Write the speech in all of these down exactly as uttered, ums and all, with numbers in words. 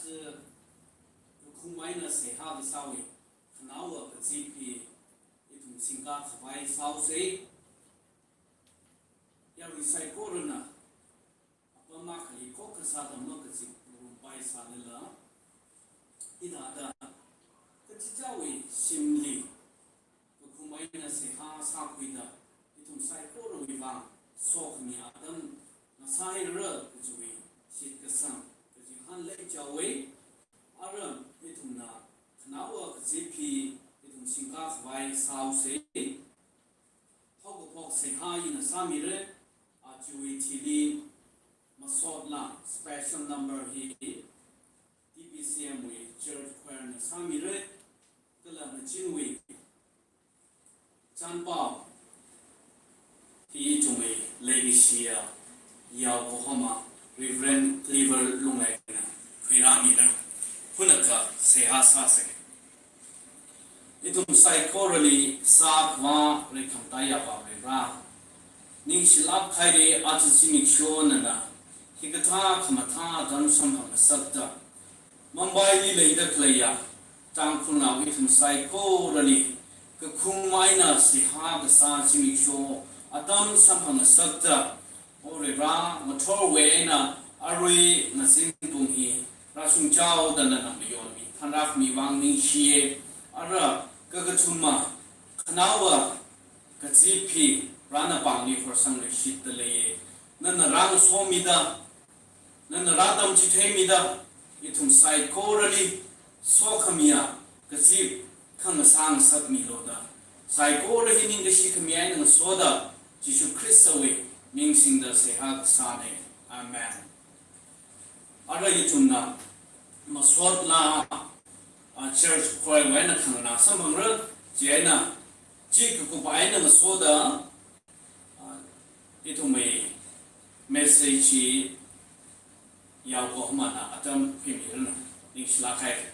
chi kakhum eina seihā kasāwui khanaowa kazip hi ithum singkakhavai sāusei. Yarui saikorana apam akhali khokkha sāda makazip ngarumpai sālala, hithāda kachichāwui shimli kakhum eina seihā sākhuida ithum saikorawui vang sokhami atam ngasāhaira kajiwui shitkasang kachihān leichaowei. Ara ithumna khanaowa kazip hi ithum singkakhavai sāusei. Haokaphok seihā ina sāmira. Ajawui thili masot laa special number hi T B C M wui church choir na sāmira. Kala machinwui chānpao hi ithumwui leikashiya yaokahoma Reverend Cleaver Lungleina khuirāmira. Hunakha seihā sāsei. Ithum saikorali sākhavā reikhamtaiya Avā Varivara, ningshilāk haira. Aja zimiksho nana hikathā khamathā atam samphangngasakta Mumbaili leida khaleiya Tangkhulnao ithum saikorali kakhum eina seihā kasā zimiksho atam samphangngasakta, O Varivara, ngathorwui eina arui ngazin pung hi rāshungchaoda nana mayonmi thanrākhami vang ningshiya. Ara kakathuma khanaowa kazip hi Varena pāngli horsangluishitda leiya. Nana rāngasomida, nana rātamchitheimida, ithum saikorali sokhamiya kazip khangasā ngasakmilu da, saikora hi ningkashi khami eina ngasoda, Jishu Khristawui ming singda seihā kasāna. Amen. Ara ithumna masot laa, a, church choir wui eina khanganā samphangra, chieina chi kakup eina ngasoda, a, ithumwui message hi yaokahomana atam khuimiranu. Ningshilāk haira.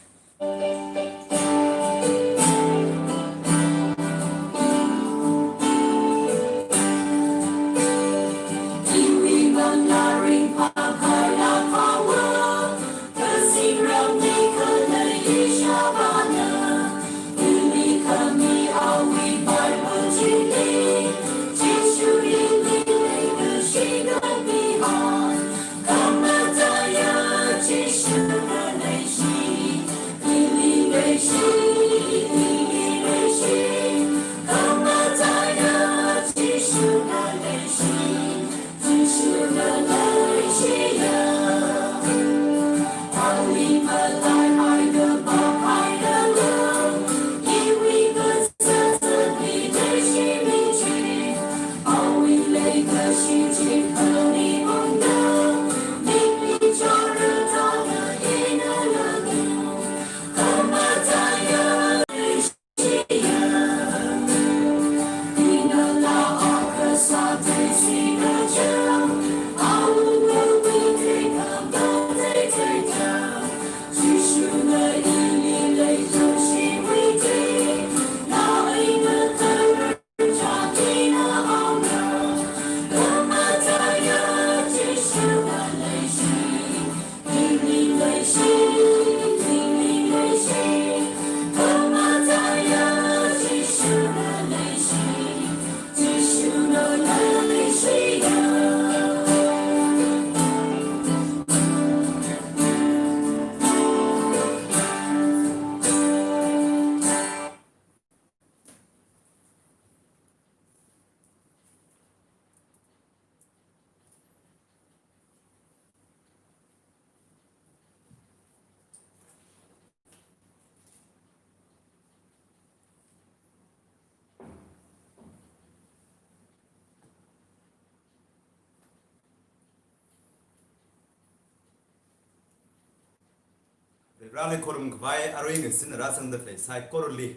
Varivarali khorumkhavai arui ngasin rāsangda khalei saikorali,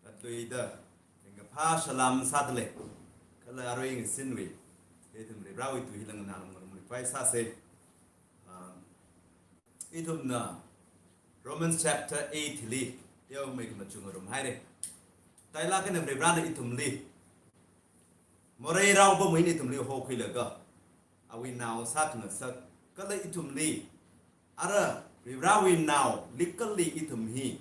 katluida ringkaphā salam sādalei. Kala arui ngasinwui ithum Varivarawui tui hi langna ngarumpai sāsei. Um, ithumna Romans chapter eight li teomeikha machukngarum haira. Tailāk eina Varivarana ithumli morei raopamwui eina ithumli hokhuilaga, awui nao sākhangasak, kala ithumli ara Varivarawui nao, legally ithum hi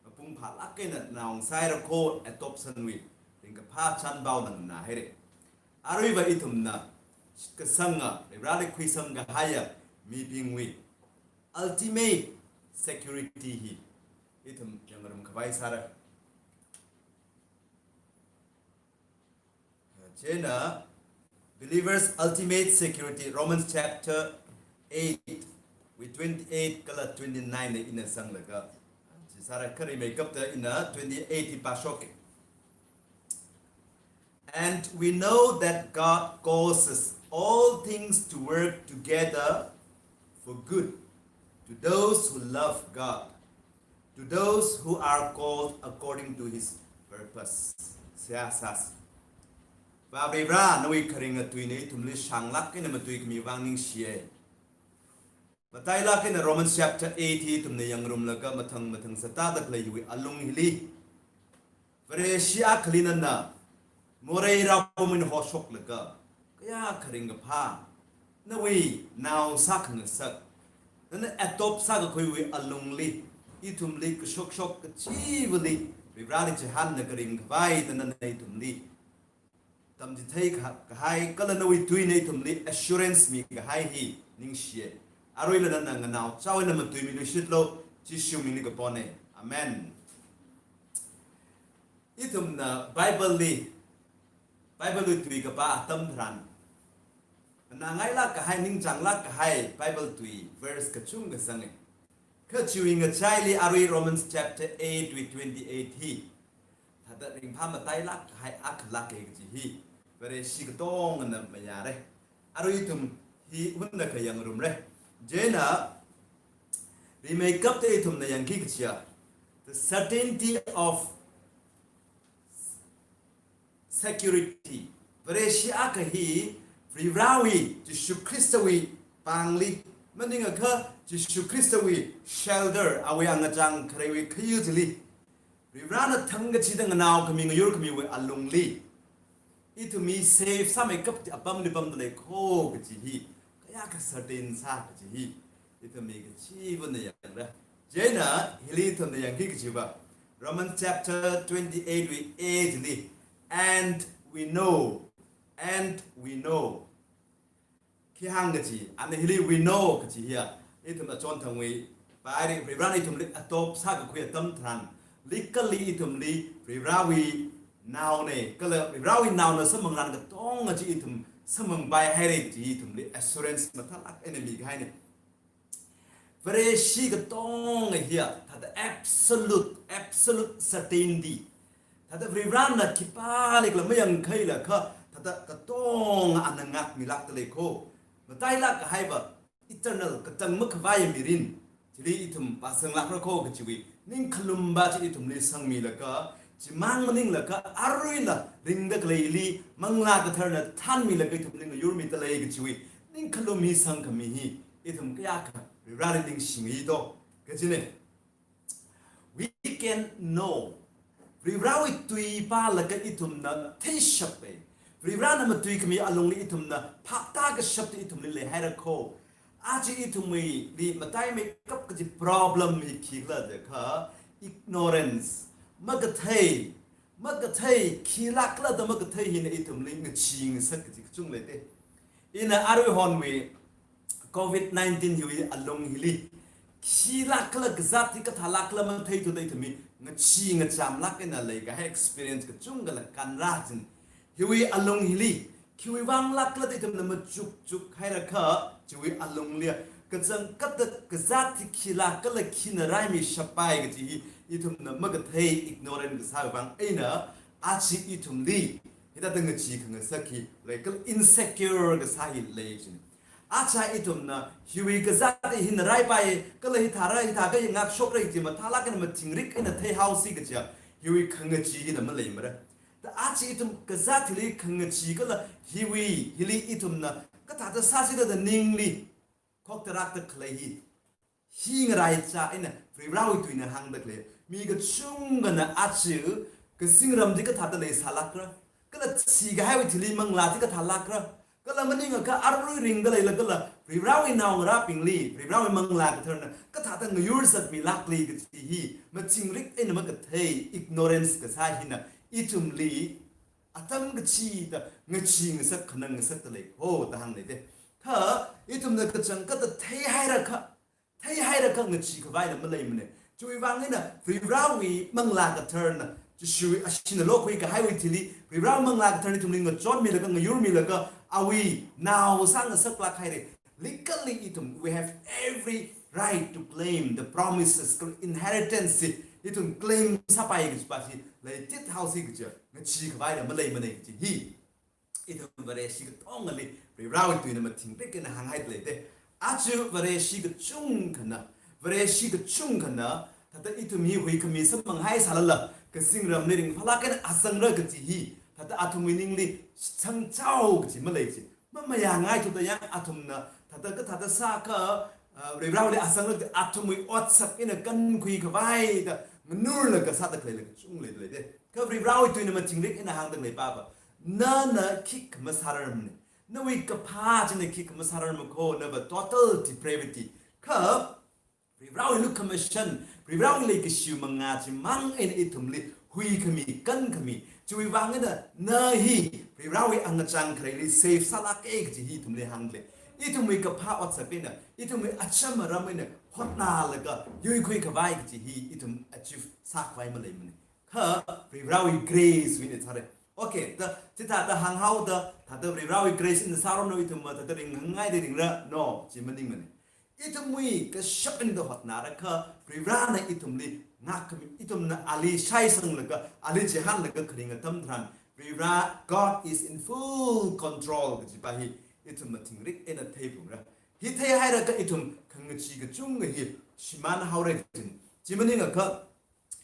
mapung phālāk eina nao sāhaira kho, adoption wui ringkaphā chānpao nganāhaira. Aruiva ithumna shitkasanga, Varivarali khuisang kahaiya mibingwui ultimate security hi ithum yangngarum khavai sāra. Chieina, believers' ultimate security, Romans chapter eight, wui twenty-eight kala twenty-nine na ina sanglaga, chi sāra. Kha rimeikapta ina twenty-eight hi pāshoka. And we know that God causes all things to work together for good to those who love God, to those who are called according to his purpose. Seihā sāsa. Vā Varivara, nawui kharinga tuina ithumli shānglāk eina matuikhami vang ningshiya. Matailāk eina Romans chapter eight hi ithumna yangngarumlaga mathang mathang sātāda khalei hiwui alung hili, Vareshi akhali nana morei raopamin hoshoklaga, kayākha ringkaphā, nawui nao sākhangasak, nana adopt sākakhuiwui alungli, ithumli kashokshok kachivali Varivarali chihānna kharing khavai da nana ithumli tamchithei kha-, kahai, kala nawui tuina ithumli assurance mikahai hi ningshiya. Aruila nana nganao chaoina matuimiluishitlu, Jishu mingli kapona. Amen. Ithumna Bible li, Bible li tui kapā atam tharan, nganāngailāk kahai, ningchānglāk kahai Bible tui verse kachungkha zanga. Kha chiwui ngachaili arui Romans chapter eight wui twenty-eight hi thāda ringphā matailāk kahai akhalāka kaji hi Vareshi katongana mayāra. Arui ithum hi hunnakha yangngarumra. Chieina rimeikapta ithumna yangki kachiya, the certainty of security. Vareshi akha hi Varivarawui, Jishu Khristawui pāngli, maningakha Jishu Khristawui shelter, awui angachang khareiwui khayu chili, Varivarana thangkachida nganao khami ngayur khamiwui alungli, ithum hi safe sāmeikap apamli pamda lei kho kaji hi kayākha certain sā kaji hi ithum hi kachivana yangra. Chieina hili ithumna yangki kajiva, Romans chapter twenty-eight wui eight li, "And we know, and we know." Khi hāng kaji, ana hili "we know" kaji hiya, ithum achonthangwui pāri, Varivarana ithumli adopt sākakhui atam tharan, legally ithumli Varivarawui naona, kala Varivarawui naona samphangran katonga chi ithum samphangpai haira kaji ithumli assurance mathālāk eina mikahaina. Vareshi katonga hiya, thāda absolute, absolute certainty. Thāda Varivarana khipālikhala mayangkhailakha, thāda katonga ana ngākmilākda lei kho. Matailāk kahaiva, eternal, katang makhavai mirin chili ithum vāzanglākra kho kajiwui ningkhalumva chi ithumli sangmilaga, chimang maninglaga, aruila ringda khaleili Manglā Katharana thānmilaga ithumli ngayurmida lei kajiwui ningkhalum hi sangkhami hi ithum kayākha Varivarali ningshingaito kajina. We can know. Varivarawui tui pālaga ithumna theishapa. Varivarana matuikhami alungli ithumna phaptākashapta ithumli leihaira kho. Aja ithumwuili mataimeikap kaji problem hi khikhala jiakha ignorance, makathei, makathei, khilākhala da makathei hina ithumli ngachee ngasak kaji kachungkha leida. Ina aruihonwui covid nineteen hiwui alung hili, khilākhala kazāt hi kathālākhala matheithuda ithum hi ngachee ngachamlāk eina leikahai experience kachungkhala kanra jin. Hiwui alung hili, khiwui vanglākhala da ithumna machukchuk hairakha, chiwui alungli kachangkhatta kazāt hi khilākhala khina raimishappai kaji hi ithumna makathei ignorant kasāwui vang eina, aja ithumli hithāda ngachee khangasak hi lei, kala insecure kasā hi lei jin. Aja ithumna hiwui kazāt hi hina raipai, kala hithāra, hithākha hi ngākshokra kaji mathālāk eina mathingrik eina theihaosi kajiya, hiwui khangachee hina maleimara. Da aja ithum kazāt hili khangachee kala hiwui, hili ithumna kathāda sāsida da ningli khoktarākda khalei hi, hi ngaraichā eina Varivarawui tuina hāngda khalei. Mi kachungkhana aja kazingram chi kathāda leisālākra, kala thikahaiwui thili manglā chi kathālākra, Kala maningakha arui ringda leilakhala, Varivarawui naongarābingli, Varivarawui Manglā Katharana kathāda ngayur zatmilākli kaji hi, machingrik eina makathei, ignorance kasā hina, ithumli atam kachida ngachee ngasak khanang ngasakda lei kho da hānglei de. Kha ithumna kachangkhatta theihairakha, theihairakha ngachee khavaila maleimane. Chiwui vang eina Varivarawui Manglā Katharana, Jishuwui ashina lokhui kahaiwui thili, Varivarawui Manglā Katharana ithumli ngachonmilaga, ngayurmilaga, awui nao sāngasaklāk haire. Legally ithum, we have every right to claim the promises, inheritance chi ithum claim sāpai kajipa chi leitithaosi kaja, ngachee khavaila maleimane kaji hi. Ithum Vareshi katongali Varivarawui tuina machingrik eina hānghaida lei de. Aja Vareshi kachungkhana, Vareshi kachungkhana, thāda ithum hi huikhami samphanghaisālala, kazingramli ringphālāk eina azangra kaji hi, thāda athumwui ningli shitsangchao kaji malei chi. Mamayāngaithuda yang athumna, thāda kathāda sākha, ah, Varivarawuili azangra kaji athumwui otsak eina kankhui khavaida, nganurlaga sāda khaleila kachung leida lei de. Kha Varivarawui tuina machingrik eina hāngda leipava, nana khikha masārarmane. Nawui kaphā china khikha masārarma kho, nava total depravity. Kha Varivarawui lukhamashan, Varivarawui leikashiwui mangā chimang eina ithumli huikhami, kankhami. Chiwui vang eina na hi Varivarawui angachang khareili save sālāke kaji hi ithumli hānglei. Ithumwui kaphā otsak eina, ithumwui acham aram eina hotnālaga yuikhui khavai kaji hi ithum achieve sākhavai maleimane. Kha Varivarawui grace wui eina sāre. Okay, da, chithāda hānghaoda, thāda Varivarawui grace eina sārarmano ithumva, thāda ringhāngngaida ringra, no, chi maningmane. Ithumwui kashap eina da hotnārakha, Varivarana ithumli ngākkhami, ithumna ali shaisanglaga, ali chihānlaga kharing atam tharan, Varivara, God is in full control kajipa hi ithum machingrik eina theiphalungra. Hi theihairakha ithum khangachee kachungkha hi shimānhaora kajina. Chi maningakha,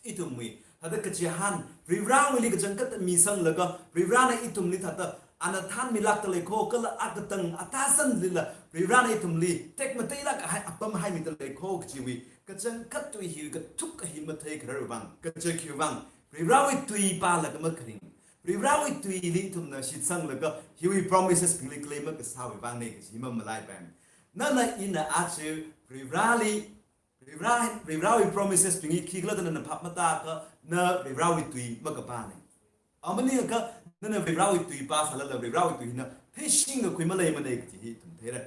ithumwui, thāda kachihān, Varivarawuili kachangkhatta misanglaga, Varivarana ithumli thāda, ana thānmilākda lei kho, kala akatang atazanlila, Varivarana ithumli tekmateilāk kahai apam haimida lei kho kajiwui, kachangkhat tui hi kathuk kahi matheikhararwui vang, kaja khiwui vang, Varivarawui tui pālaga makharing. Varivarawui tuili ithumna shitsanglaga, hiwui promises bingli claim makasāwui vangne kaji hi mamalaipai. Nana ina aja Varivarali Varivara, Varivarawui promises bing hi khikhala da nana phap matākha, na Varivarawui tui makapāne. Amaningakha, nana Varivarawui tui pāsālala Varivarawui tui hina theishingkakhui maleimane kaji hi ithum theira.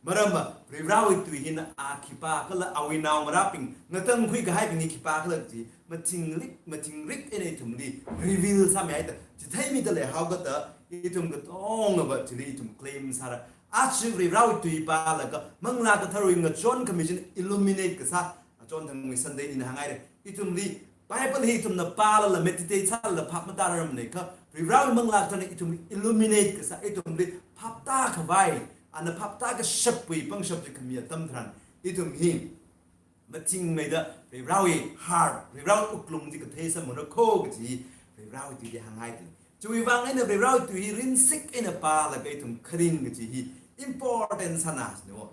Maramva, Varivarawui tui hina a khipā kala awui naongarābing, ngatangkhui kahaibing hi khipā khala kaji, machingrik, machingrik eina ithumli reveal sāmihaida, chitheimida leihaokada, ithum katongava chili ithum claim sāra. Aja Varivarawui tui pālaga, Manglā Katharawui ngachonkhami china illuminate kasā, achonthangwui Sunday nina hānghaire. Ithumli Bible hi ithumna pālala meditate sālala phap matārar manei kha, Varivarawui Manglā Katharana ithumli illuminate kasā, ithumli phaptā khavai, ana phaptā kashapwui pangshap chi khami atam tharan, ithum hi machingmeida Varivarawui heart, Varivarawui wuklung chi kathei samphangra kho kaji Varivarawui tui hi hānghai tui. Chiwui vang eina Varivarawui tui hi rinsik eina pālaga ithum kharing kaji hi important sāna sino.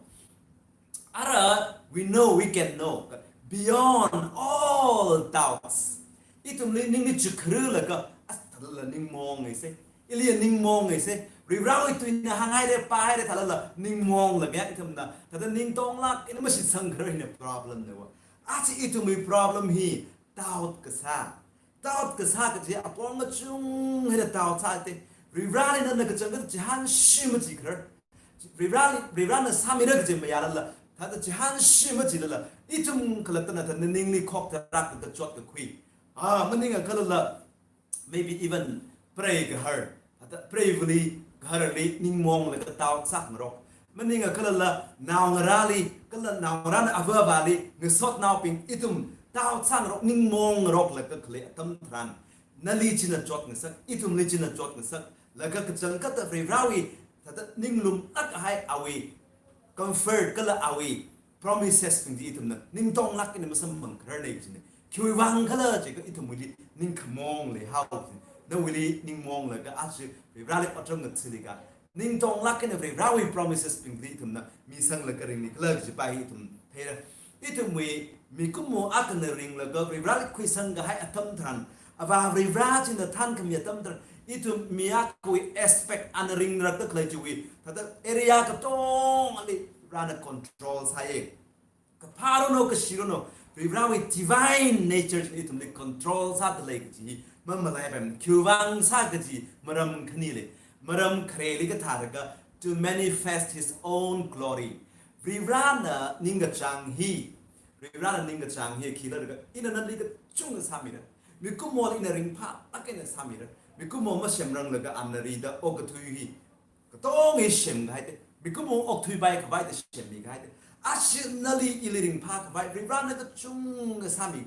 Ara, we know, we can know beyond all doubts. Ithumli ningli chikharulaga, as thalala ningmong ngai se. Ili ningmong ngai se. Varivarawui tuina hānghaire, pāhaire thalala ningmonglaga ithumna, thāda ningtonglāk eina mashitsangkharar hina problem na wa. Aja ithumwui problem hi doubt kasā. Doubt kasā kaji apong kachungkha hina doubt sāte. Varivarali nana kachangkhat chihānshi machikharar. Varivarali, Varivarana sāmira kaji mayālala, thāda chihānshi machilala, ithum khalattana thāda ningli khok tharak thāda chotkakhui. Ah, maningakhalala, maybe even preigahar, thāda preivali, gaharli ningmonglaga doubt sāngarok. Maningakhalala, naongarāli, kala naongarāna avāvali, ngasotnaobing, ithum doubt sāngarok, ningmongngaroklaga khalei atam tharan, nali china chotngasak, ithumli china chotngasak, laga kachangkhatta Varivarawui, thāda ninglumlāk kahai awui comfort kala awui promises bing chi ithumna ningtonglāk eina masamphangkhararne kajine. Khiwui vang khala jiakha ithumwuili ningkhamong leihao kajine. Nawuili ningmonglaga aja Varivarali otram ngathaliga, ningtonglāk eina Varivarawui promises bing chi ithumna misanglaga ringni khala kajipa hi ithum theira. Ithumwui mikumo akhana ringlaga Varivarali khuisang kahai atam tharan, Avā Varivara china thankhami atam tharan, ithum mi akhawui aspect ana ringrakta khalei chiwui, thāda area katongali Varena control sāya. Kaphā ranu, kashi ranu, Varivarawui divine nature china ithumli control sāda lei kaji hi mamalaipaimana. Khiwuivang sā kaji maram khani lei. Maram khareli kathālaga, to manifest his own glory. Varivarana ningkachāng hi, Varivarana ningkachāng hi khila laga, ina nali kachungkha sāmira. Mikumoli ina ringphālāk eina sāmira. Mikumo masemranglaga ana rida okathui hi katonga semkahaite. Mikumo okthuipai khavai da semmi kahaite. Ashi nali ili ringphā khavai Varivarana kachungkha sāmi.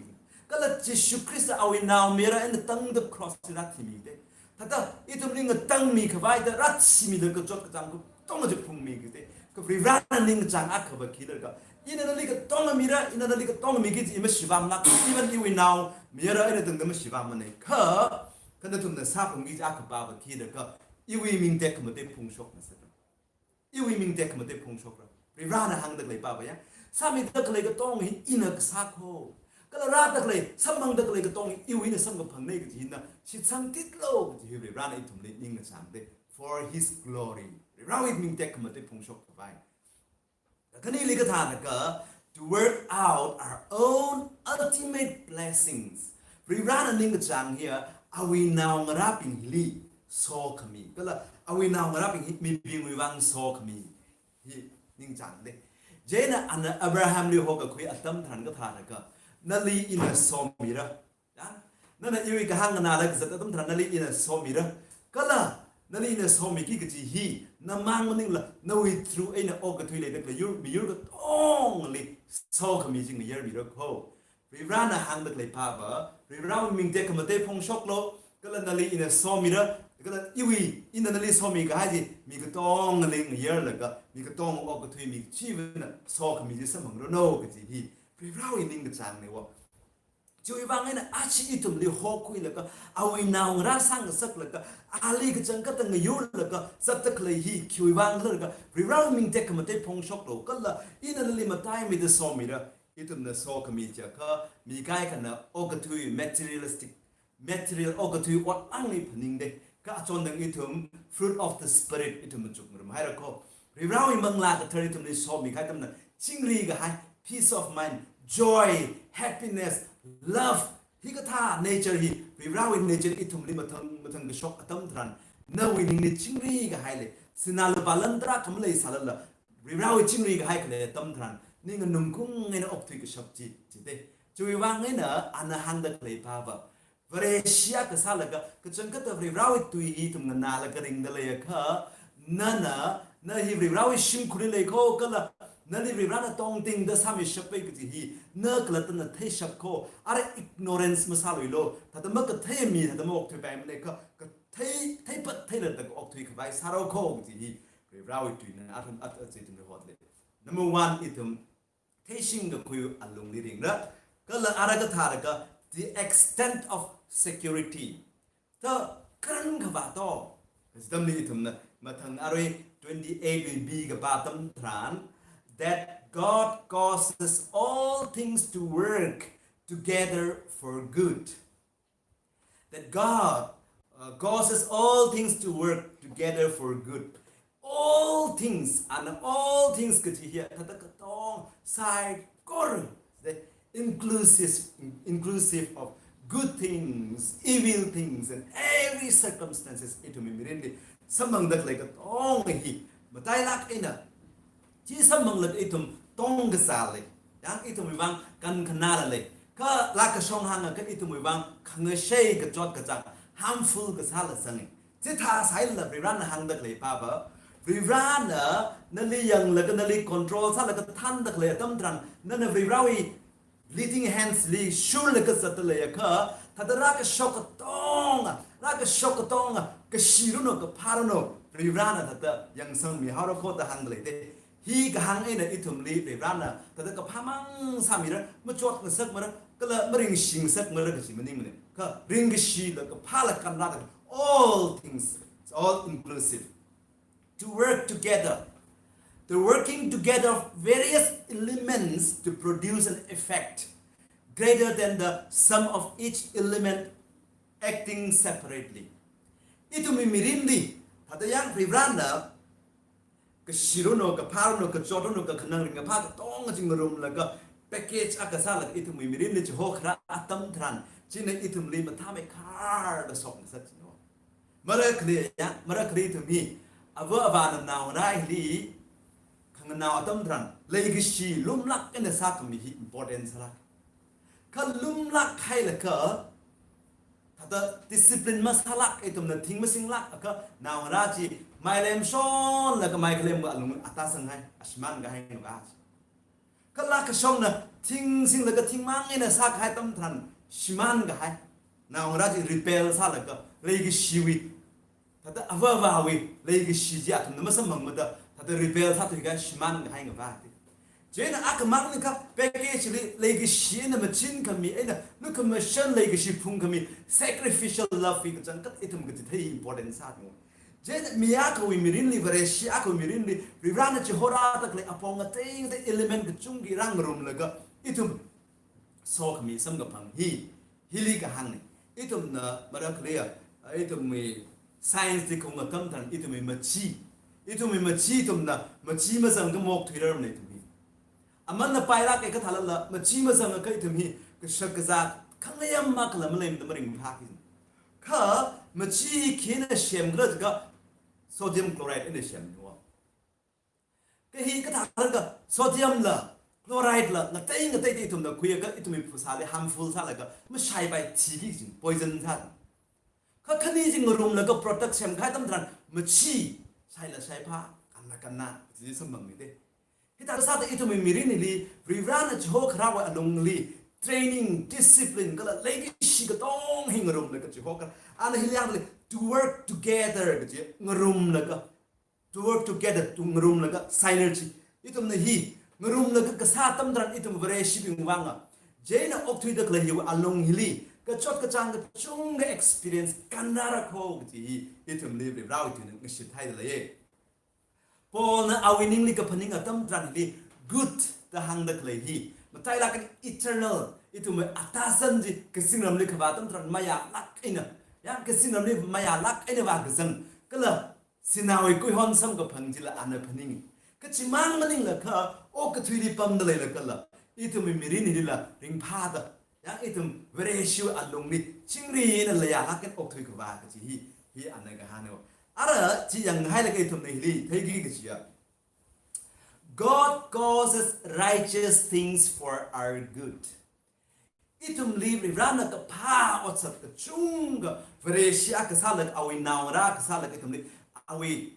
Kala Jishu Khrista awui nao mira eina tangda cross li rāthimite. Thāda ithumli ngatangmi khavai da rāthimida kachot kachāng katonga chi phungmi kite. Kha Varivarana ningkachāng akhava khila laga, ina nali katonga mira, ina nali katonga miki kaji mashivam lāk, even iwui nao mira eina tangda mashivammana. Kha, kha nathumna sāphungki kaji akhava khila laga, iwui ming tekhamatei phungshokngasakra. Iwui ming tekhamatei phungshokra. Varivarana hāngda khaleipava ya, sāmida khalei katonga hi ina kasā kho. Kala rāda khalei, samphangda khalei katonga hi iwui eina samkaphangna kaji hina shitsangtitlu kaji hi Varivarana ithumli ningkachāngte. For his glory. Varivarawui ming tekhamatei phungshok khavai. Khanili kathālaga, to work out our own ultimate blessings. Varivarana ningkachāng hiya, awui naongarābingli sokhami. Kala awui naongarābing hi mibingwui vang sokhami hi ningchāngde. Chieina ana Abrahamli hokakhui atam tharan kathālaga, nali ina somira. Ya? Nana iwui kahāng nganālaga kazat atam tharan nali ina somira. Kala nali ina somiki kaji hi, namang maningla, nawui through eina okathui leida khalei yur, miyur katongali sokhami chi ngayarmira kho. Varivarana hāngda khaleipava, Varivarawui ming tekhamatei phungshoklu, kala nali ina somira, kala iwui, ina nali somi kahai chi, mi katongali ngayarlaga, mi katonga okathui mi chivana sokhami chi samphangranao kaji hi Varivarawui ningkachāngna wo. Chiwui vang eina ashi ithumli hokhuilaga, awui naongarā sāngasaklaga, ali kachangkhatta ngayurlaga zatta khalei hi khiwui vang khala laga, Varivarawui ming tekhamatei phungshoklu, kala ina nali mataimida somira. Ithumna sokhami chiakha, mi kaikhana okathui, materialistic, material okathui ot lāngli phaningde. Kha achondang ithum fruit of the Spirit ithum machukngarum haira kho. Varivarawui Manglā Kathara ithumli somi kahai atamna, chingri kahai, peace of mind, joy, happiness, love, hikathā nature hi, Varivarawui nature ithumli mathang, mathang kashok atam tharan, nawui ningli chingri kahai lei, sinā lupā lan tarākha maleisālala, Varivarawui chingri kahai khalei atam tharan, ning nganungkung eina okthui kashap chi, chite. Chiwui vang eina ana hāngda khaleipava, Vareshi akha sālaga, kachangkhatta Varivarawui tui hi ithum nganālaga ringda leiakha, nana, na hi Varivarawui shimkhurli lei kho kala, nali Varivarana tongtingda sāmishappai kaji hi, na khalattana theishap kho, ara ignorance masāluilu, thāda makathei mi, thāda maokthuipaimanei kha, kathei, theipat theilada okthui khavai sārao kho kaji hi, Varivarawui tuina athum at, at, ithumli hotle. Number one, ithum theishing kakhui alungli ringra. Kala ara kathālaga, the extent of security. Thāda kharan khavā to. Kaji atamli ithumna mathang arui twenty-eight wui B kapā atam tharan, that God causes all things to work together for good. That God, uh, causes all things to work together for good. All things, and all things kaji hiya, thāda katong, saikora, the inclusive, inclusive of good things, evil things, and every circumstances, ithumwui mirinli samphangda khalei katong hi, matailāk eina chi samphanglaga ithum tongkazā lei. Yang ithumwui vang kankhanāla lei. Kha lākashong hāngakha ithumwui vang khangashei kachot kachāng, harmful kasāla zange. Chithā sālala Varivarana hāngda khaleipava, Varivarana nali yanglaga nali control sālaga thānda khalei atam tharan, nana Varivarawui leading hands li shurlaga zatta leiakha, thāda rākashok katonga, rākashok katonga, kashi ranu, kaphā ranu, Varivarana thāda yangsangmi haora kho da hāngda leite. Hi kahāng eina ithumli Varivarana thāda kaphāmang sāmira, machot ngasakmara, kala maringshi ngasakmara kaji maningmane. Kha ringkashila kaphāla kanrāda, all things, it's all inclusive. To work together. The working together of various elements to produce an effect greater than the sum of each element acting separately. Ithumwui mirinli, thāda yang Varivarana, kashi ranu, kaphā ranu, kachot ranu, kakhanang ringkaphā katonga chi ngarumlaga, package akha sālaga ithumwui mirinli chihokharā atam tharan, china ithumli mathāmeikhar da shokngasakchingna. Marakhali ya, marakhali ithum hi, ava avāna naongarā hili, khanganao atam tharan, leikashi lumlāk eina sākhami hi important sālāk. Kha lumlāk hailaga, thāda discipline masālāk, ithumna thing masinglāk akha naongarā chi, mai lemshonlaga mai khalemwui alung atāzanghai, ashimānkahai ngavā chi. Kala kashongna thing singlaga thingmang eina sākahai atam tharan shimānkahai. Naongarā chi rebel sālaga leikashiwui, thāda ava avāwui leikashi chi athumna masamphangmada, thāda rebel sāthuikahai shimānkahai ngavā ti. Chieina akhamang nikha package li leikashi eina machinkhami eina lukhamashan leikashi phungkhami sacrificial love hi kachangkhat ithum kachithei important sāthu. Chieina mi akhawui mirinli, Vareshi akhawui mirinli, Varivarana chihorāda khalei apong ngatei ngatei element kachungkha rāngarumlaga, ithum sokhami samkaphang hi, hili kahāngna. Ithumna marakhali ya, ithumwui science li khaung atam tharan ithumwui machee, ithumwui machee ithumna, machee mazangakha maokthuirarmana ithum hi. Amanna pailāk eina kathālala, machee mazangakha ithum hi, kashak kazā, khangayam makhala maleimada maringphāki. Kha, machee hi khina semkhala jiakha, sodium chloride eina semna. Kha hi kathālakha, sodium la, chloride la, ngatei ngateida ithumna khuiakha ithumwui phasāli harmful sālaga, mashaipai thiki jing, poison sā. Kha khani chi ngarumlaga product semkahai atam tharan, machee, shaila shaiphā, kanna kanna, chi samphangmida. Hithāda sāda ithumwui mirinli, Varivarana chihokharāwui alungli, training, discipline, kala leikashi katonga hi ngarumlaga chihokhara. Ana hili yangli, to work together kaji ngarumlaga, to work together, to ngarumlaga, synergy. Ithumna hi, ngarumlaga kasā atam tharan ithum Vareshibing vanga. Chieina okthuida khalei hiwui alung hili, kachot kachāng kachungkha experience kannara kho kaji hi, ithumli Varivarāwui tuina ngashithaida leiya. Paulna awui ningli kaphaning atam tharan hili, good da hāngda khalei hi, matailāk eina eternal, ithumwui atāzan chi kazingramli kavā atam tharan mayālāk eina, ya kazingramli mayālāk eina vākazang, kala sinaowui kuihon samkaphang chila ana phaning. Kha chimang maninglaga, okathuili pamda leilakhala, ithumwui mirinlila ringphāda, ya ithum Vareshiwui alungli, chingri eina layālāk eina okthui khavā kaji hi, hi ana kahāngna. Ara chi yanghailaga ithumna hili theiki kajiya, God causes righteous things for our good. Ithumli Varivarana kaphā otsak kachungkha, Vareshi akha sālaga, awui naongarā akha sālaga ithumli, awui,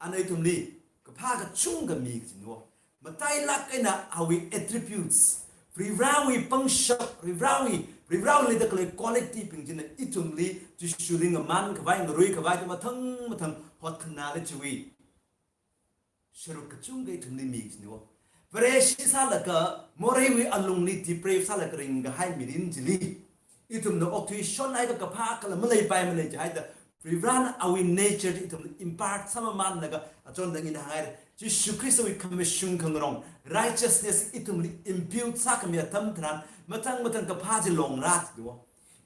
ana ithumli kaphā kachungkha mi kajina. Matailāk eina awui attributes, Varivarāwui pangshap, Varivarāwui, Varivarāwui leida khalei quality bing china ithumli, Jishuli ngamān khavai, ngarui khavai, ithum mathang mathang hotkhanāli chiwui sharuk kachungkha ithumli mi kajina. Vareshi sālaga, moreiwui alungli depraved sālaga ringkahai mirin chili, ithumna okthui shonhaiakha kaphā kala maleipaimana jihaida, Varivarana awui nature chi ithumli impart sāmamānlaga, achonthang ina hānghai, Jishu Khristawui khamashung khangarong, righteousness ithumli impute sākhami atam tharan, mathang mathang kaphā chi longrā jida.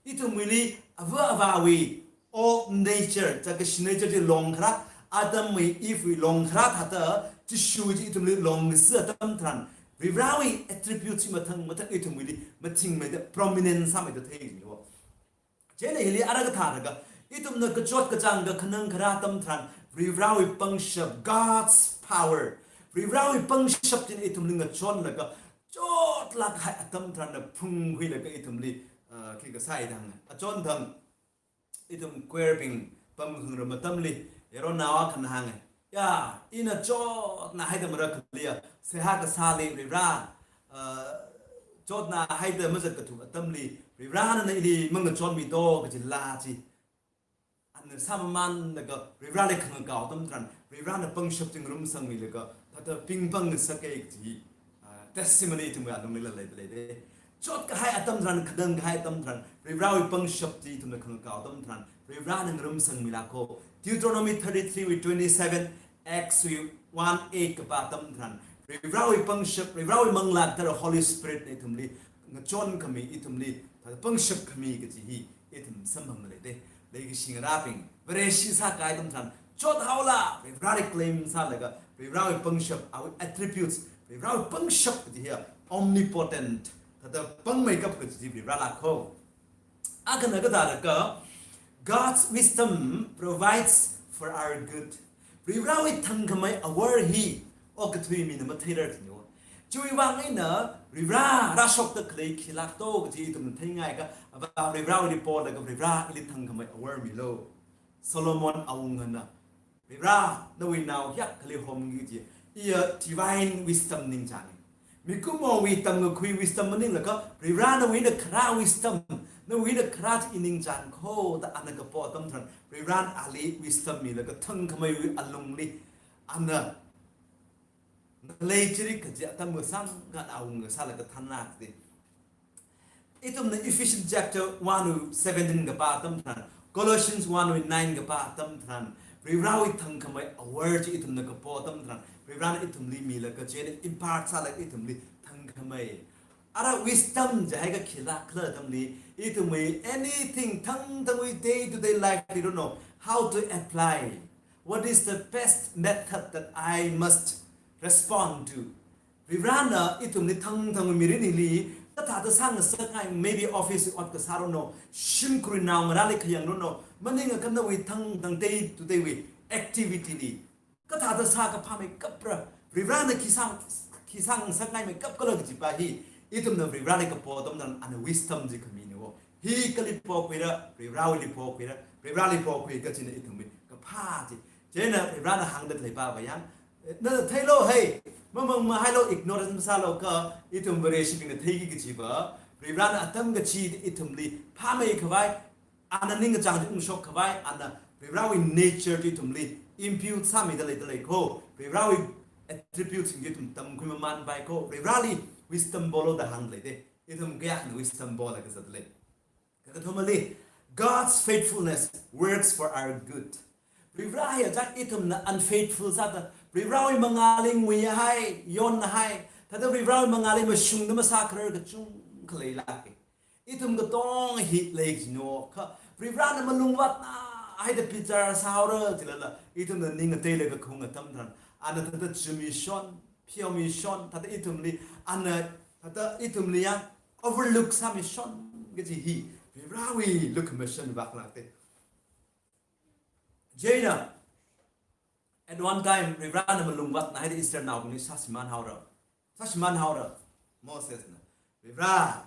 Ithumwuili ava avāwui old nature, chi kashi nature chi longkharā, Adamwui, Evewui longkharā thāda, Jishu chi ithumli longsi atam tharan, Varivarāwui attribute chi mathang mathang ithumwuili mathingmeida, prominent sāmeida thei jida. Chieina hili ara kathālaga, ithumna kachot kachāng kakhanang kharā atam tharan, Varivarāwui pangshap, God's power, Varivarāwui pangshap china ithumli ngachonlaga, chotlāk kahai atam tharan phungkhuilaga ithumli, ah, khi kasā hi dang. Achonthang, ithum choir bing pamkhangarum atamli, yaronnao akhana hānga, ya, ina chotna haida marakhaliya, seihā kasāli Varivara, ah, chotna haida mazatkathu atamli, Varivarana ili mangachonmi to kaji laa chi. Ana sāmamānlaga Varivarali khangakao atam tharan, Varivarana pangshap chi ngarumsangmilaga, thāda pingpang ngasaka kaji, ah, testimony ithumwui alunglila leida leida. Chot kahai atam tharan, khanang kahai atam tharan, Varivarāwui pangshap chi ithumna khangakao atam tharan, Varivarana ngarumsangmila kho. Deuteronomy thirty-three wui twenty-seven, Acts wui one eight kapā atam tharan, Varivarāwui pangshap, Varivarāwui manglā kathara Holy Spirit na ithumli ngachonkhami, ithumli thāda pangshap khami kaji hi, ithum samphangda leide. Leikashi ngarābing, Vareshi sākahai atam tharan, chothaola, Varivarali claim sālaga, Varivarawui pangshap, awui attributes, Varivarawui pangshap kaji hiya, omnipotent, thāda pangmeikap kaji Varivarala kho. Akhana kathāda ka, God's wisdom provides for our good. Varivarawui thangkhamei awor hi, okathui mina matheirar thingyo. Chiwui vang eina, Varivara rāshokda khalei khilak to kaji ithum theingaiakha, Avā Varivarawuili polaga Varivara ili thangkhamei awor milu. Solomon awungana, Varivara, nawui nao hiyākha khalei homki kaji, iya divine wisdom ningchānge. Mikumowui tamkakhui wisdom maninglaga, Varivara nawui eina kharā wisdom, nawui eina kharā chi i ningchān kho da ana kapo atam tharan, Varivarana ali wisdom milaga thangkhameiwui alungli, ana ngalei chirik kaji atam kasāngkha awunga sālaga thanna kati. Ithumna Ephesians chapter one wui seventeen kapā atam tharan, Colossians one wui nine kapā atam tharan, Varivarawui thangkhamei awor chi ithumna kapo atam tharan, Varivarana ithumli milaga chieina impart sālaga ithumli thangkhamei. Ara wisdom jihaiakha khilak khala atamli, ithumwui anything, thangthangwui day to day life, we don't know how to apply. What is the best method that I must respond to? Varivarana ithumli thangthangwui mirin hili, kathāda sāngasakngai, maybe office ot kasā ranu, shimkhur naongarāli khayang ranu, maningakha nawui thangthang day to day wui activity li, kathāda sākaphāmeikapra, Varivarana khi sā, khi sāngasakngaimeikap khala kajipa hi, ithumna Varivarali kapo atam tharan ana wisdom chi khamina wo. Hi kali pokhuira, Varivarawuili pokhuira, Varivarali pokhui kachina ithumwui kaphā chi. Chieina Varivarana hāngda khaleipa va yang, na theilo hei, mamang mahailu, ignorance masālu kha, ithum Vareshibingna theiki kajipa, Varivarana atam kachida ithumli phāmeikhavai, ana ningkachāng chi ungshok khavai, ana Varivarawui nature chi ithumli impute sāmida leida lei kho, Varivarawui attributes chi ithum tamkhui mamānpai kho, Varivarali wisdom polu da hāngda leide. Ithum kayākhana wisdom pola kazat lei. Kakathumali, God's faithfulness works for our good. Varivara hiya chang ithumna unfaithful sāda, Varivarawui mangāli nguihai, yonhai, thāda Varivarawui mangāli mashungda masākharar kachungkha leilāke. Ithum katonga hi leikajinao kha, Varivarana malungvātna haida bichar sāhaora jilala, ithumna ning ngateilaga khaung atam tharan, ana thāda chumi shon, pheomi shon, thāda ithumli, ana thāda ithumli yang overlook sāmi shon kaji hi, Varivarawui lukhamashan vāklākte. Chieina, at one time, Varivarana malungvātna haida Israelnaobingli sāshimān haora. Sāshimān haora, Mosesna. Varivara,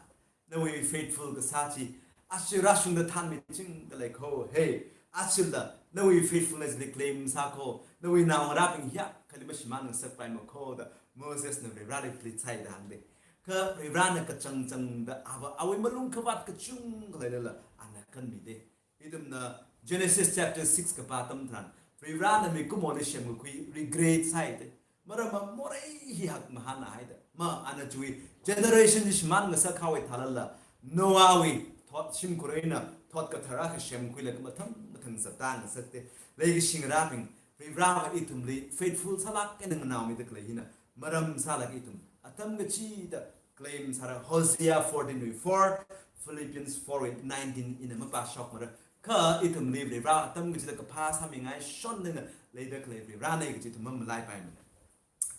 nawui faithful kasā chi, aja rāshungda thanmichingda lei kho, hei, ajala, nawui faithfulness li claim sā kho, nawui naongarābing hiyākhali mashimān ngasakpaimana kho da, Mosesna Varivarali plead sāi da hāngde. Kha Varivarana kachangchangda ava, awui malung khavāt kachungkha leilala, ana kanmide. Ithumna Genesis chapter six kapā atam tharan, Varivarana mikumoli semkakhui regret sāide. Maramva morei hi hakmahāna haida. Ma ana chiwui generation shimān ngasak haowa thālala, Noahwui thot shimkhur eina thot kathara kha semkhuilaga mathang mathang zatda ngasakte. Leikashi ngarābing, Varivarava ithumli faithful sālāk eina nganaomida khalei hina maram sālaga ithum atam kachida claim sāra. Hosea fourteen wui four, Philippians four wui nineteen ina mapāshokmara. Kha ithumli Varivara atam kachida kaphā sāmingai shon eina leida khalei Varivarana kaji ithum mamalaipaimana.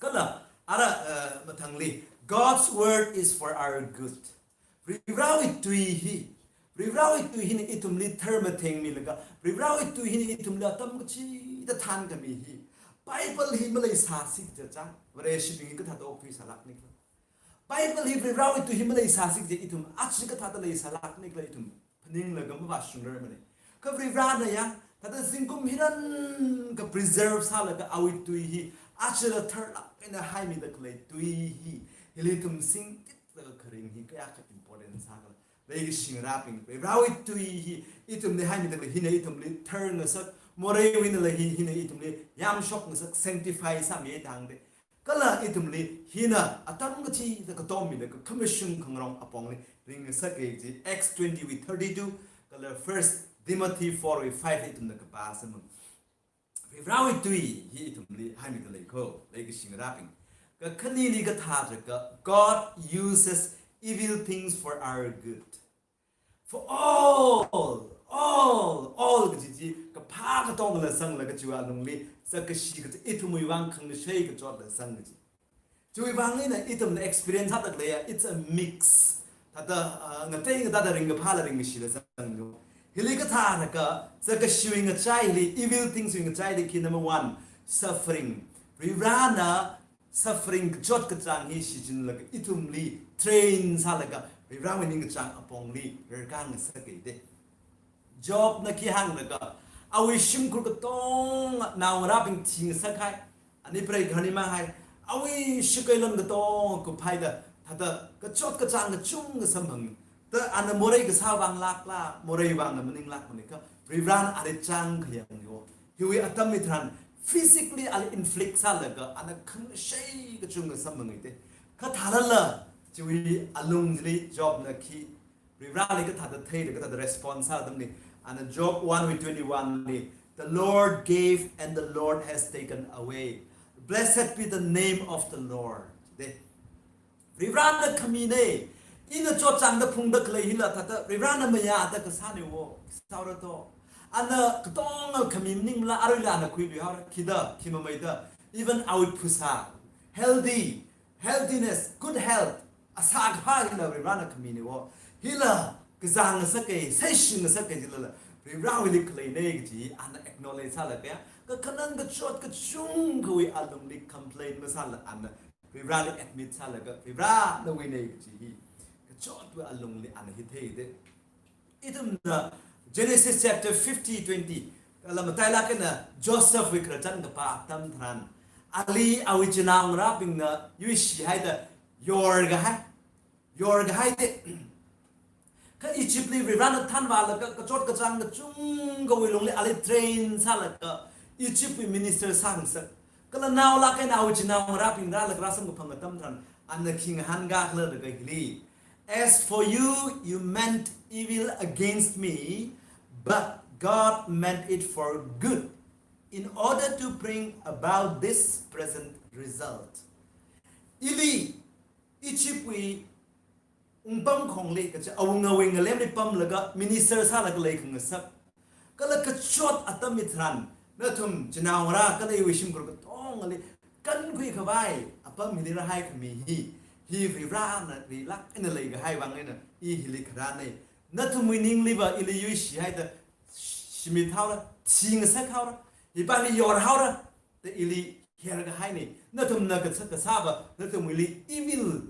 Kala, ara, eh, mathangli, God's word is for our good. Varivarawui tui hi, Varivarawui tui hina ithumli tharmathengmilaga, Varivarawui tui hina ithumli atam kachida thankhami hi, Bible hi maleisāsi kaja chang, Vareshibing hi kathāda okthui sālākni khala. Bible hi Varivarawui tui hi maleisāsi kaja ithum aja kathāda leisālākni khala ithum phaninglaga mavāshungrarmane. Kha Varivarana yang, thāda zingkum hiran ka preserve sālaga awui tui hi, ajala tharlāk eina haimida khalei tui hi, hili ithum singtitlaga kharing hi kayākha important sākhala. Leikashi ngarābing, Varivarawui tui hi, ithumli haimida khalei hina ithumli thar ngasak, moreiwui eina lei hi, hina ithumli yamshok ngasak, sanctify sāmi da hāngde. Kala ithumli hina atam kachida katommilaga khamashung khangarong apongli ringngasake kaji Acts twenty wui thirty-two, kala First Timothy four wui five ithumna kapā samphang. Varivarawui tui hi ithumli haimida lei kho, leikashi ngarābing. Kakhaneli kathā jiakha, God uses evil things for our good. For all, all, all kaji chi, kaphā katongla sanglaga chiwui alungli, sākashi kaji, ithumwui vang khangashei kachotla sang kaji. Chiwui vang eina ithumna experience sāda khaleiya, it's a mix. Thāda, uh, ngatei ngateida ringkaphāla ringkashila sang no. Hili kathānaka, sākashiwui ngachaili, evil things wui ngachaili khi number one, suffering. Varivarana suffering kachot kachāng hi shichinlaga ithumli train sālaga Varivarawui ningkachāng apongli rarkāngasak kahaide. Jobna khi hānglaga, awui shimkhur katonga naongarābing thingasak kahai, ani preikhani mahai, awui shakeilan katonga kuphaida, thāda kachot kachāng kachungkha samphang. Da ana morei kasā vang lākla, morei vangna maninglākmana kha, Varivarana ali chāng khayang yo. Hiwui atam hitharan physically ali inflict sālaga, ana khangashei kachungkha samphangaide. Kha thālala, chiwui alungli Jobna khi Varivarali kathāda theida kathāda response sā atamli, ana Job one wui twenty-one li, "The Lord gave and the Lord has taken away. Blessed be the name of the Lord." De. Varivarana khamine, ina chotchāngda phungda khalei hila thāda Varivarana mayāda kasāne wo, sāura to. Ana katonga khami maningla aruila ana khuiluihaora, khida, khi mameida, even awui phasā, healthy, healthiness, good health, asā kaphā hila Varivarana khamine wo. Hila kazāngasak kahai, sāshingasak kahai jilala, Varivarawuili khaleine kaji ana acknowledge sālaga, kakhanang kachot kachungkhawui alungli complain masāla ana Varivarali admit sālaga, Varivara nawuine kaji hi kachotwui alungli ana hi theide. Ithumna Genesis chapter fifty twenty, kala matailāk eina Josephwui khararchan kapā atam tharan, ali awui chinaongarābingna yuishihaida yorkahai, yorkahaide. Kha Egyptli Varivarana thanvālaga kachot kachāng kachungkhawui lungli ali train sālaga Egyptwui minister sāngasak. Kala naolāk eina awui chinaongarābing rālaga rāsamkaphang atam tharan, ana khi ngahānkā khala da kahili, "As for you, you meant evil against me, but God meant it for good, in order to bring about this present result." Ili Egyptwui wungpamkhongli, kachi awungawui ngalemli pamlaga minister sālaga leikhangasak. Kala kachot atam hitharan, nathum chinaongarā kala iwui shimkhur katongali kankhui khavai apam hili rāhaikhami hi, hi Varivarana rilāk eina leikahai vang eina i hili kharāne. Nathumwui ningliva ili yuishihaida shimit haora, thingasak haora, hipāli yor haora, da ili herkahaine. Nathumna kasā, kasāva, nathumwuili evil,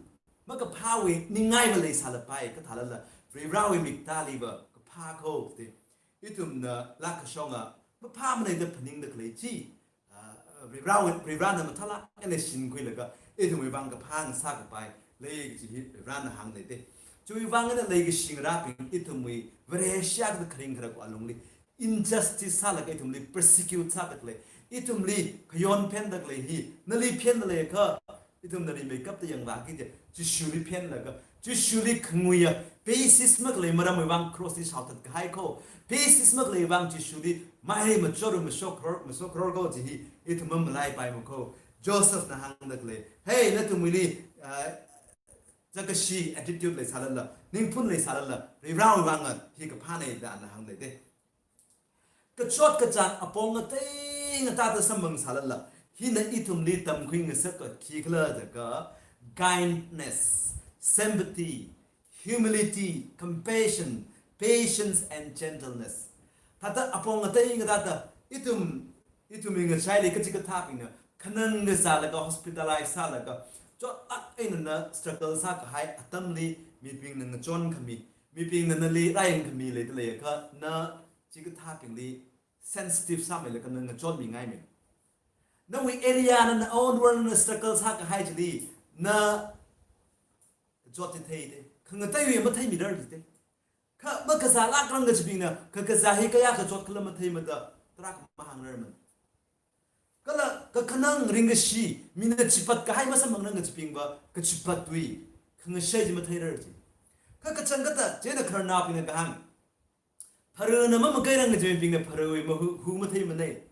makaphāwui ningaiva leisālapai, kha thālala, Varivarawui miktāliva kaphā kho, de. Ithumna lākashonga maphāmana da phaningda khalei chi, ah, Varivarawui, Varivarana mathālāk eina shinkhuilaga, ithumwui vang kaphā ngasā kapai lei kaji hi Varivarana hāngleide. Chiwui vang eina leikashi ngarābing ithumwui Vareshi akha kharing kharak alungli injustice sālaga ithumli persecute sāda khalei, ithumli khayon phenda khalei hi, nali phenna leiakha, ithumna rimeikapta yangvāki kaje, Jishuli phenlaga, Jishuli khanguiya, basis makhalei maramwui vang crossli shaothat kahai kho, basis makhalei vang Jishuli maihei machotru mashok kharor, mashok kharor kho kaji hi, ithum mamalaipaima kho. Josephna hāngda khalei, "Hey, nathumwuili, ah, sākashi attitude leisālala, ningphun leisālala, Varivarawui vanga hi kaphāne," da ana hāngleide. Kachot kachāng apong ngatei ngateida samphang sālala, hina ithumli tamkhui ngasaka khikhala jiakha, kindness, sympathy, humility, compassion, patience and gentleness. Thāda apong ngatei ngateida ithum, ithumwui ngachaili kachikathābingna khanang kazālaga hospitalize sālaga, chotlāk eina na struggle sākahai atamli mibingna ngachonkhami, mibingna nali rāyangkhami leida leiakha, na chikathābingli sensitive sāmeilaga na ngachonmingaime. Nawui area na, na own world na struggle sākahai chili na kachot chi theide. Khangateiwui matheimirar jide. Kha makazālākrang kachibingna, kakazā hi kayākha chotkhala matheimada, tarākha mahāngrarmana. Kala kakhanang ringkashi, mina chipat kahai masamphangna kachibingva, kachipatwui khangashei chi matheirar ji. Kha kachangkhatta, chieina khararnaobingna kahāng, pharana mamakairang kachibingna pharawui mahu, hu matheimane.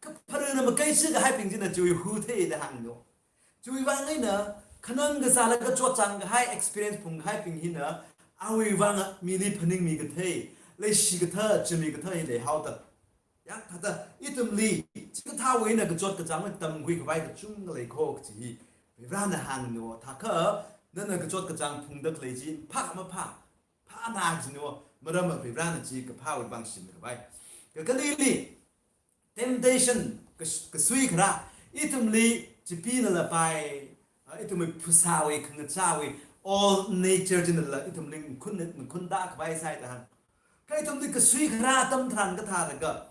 Kha pharana makaishi kahaibing china chiwui hu thei da hāngno. Chiwui vang eina, khanang kazālaga chotchāng kahai experience phungkahaibing hina, awui vang mili phaningmi kathei, leishi kathā, chimi kathā hi leihaoda. Yang thāda, ithumli, chikathāwui eina kachot kachāng tamkhui khavai kachungkha lei kho kachi hi, Varivarana hāngno, thākha, nana kachot kachāng phungda khalei chi, phā maphā, phāna jino, maram Varivarana chi kaphāwui vang shim khavai. Kakalili, temptation, kas-, kasui kharā, ithumli, chipinala pai, ah, ithumwui phasāwui, khangachāwui, all nature chinala, ithumli khun, khunda khavai sāi da hāng. Kha ithumli kasui kharā atam tharan kathālaga,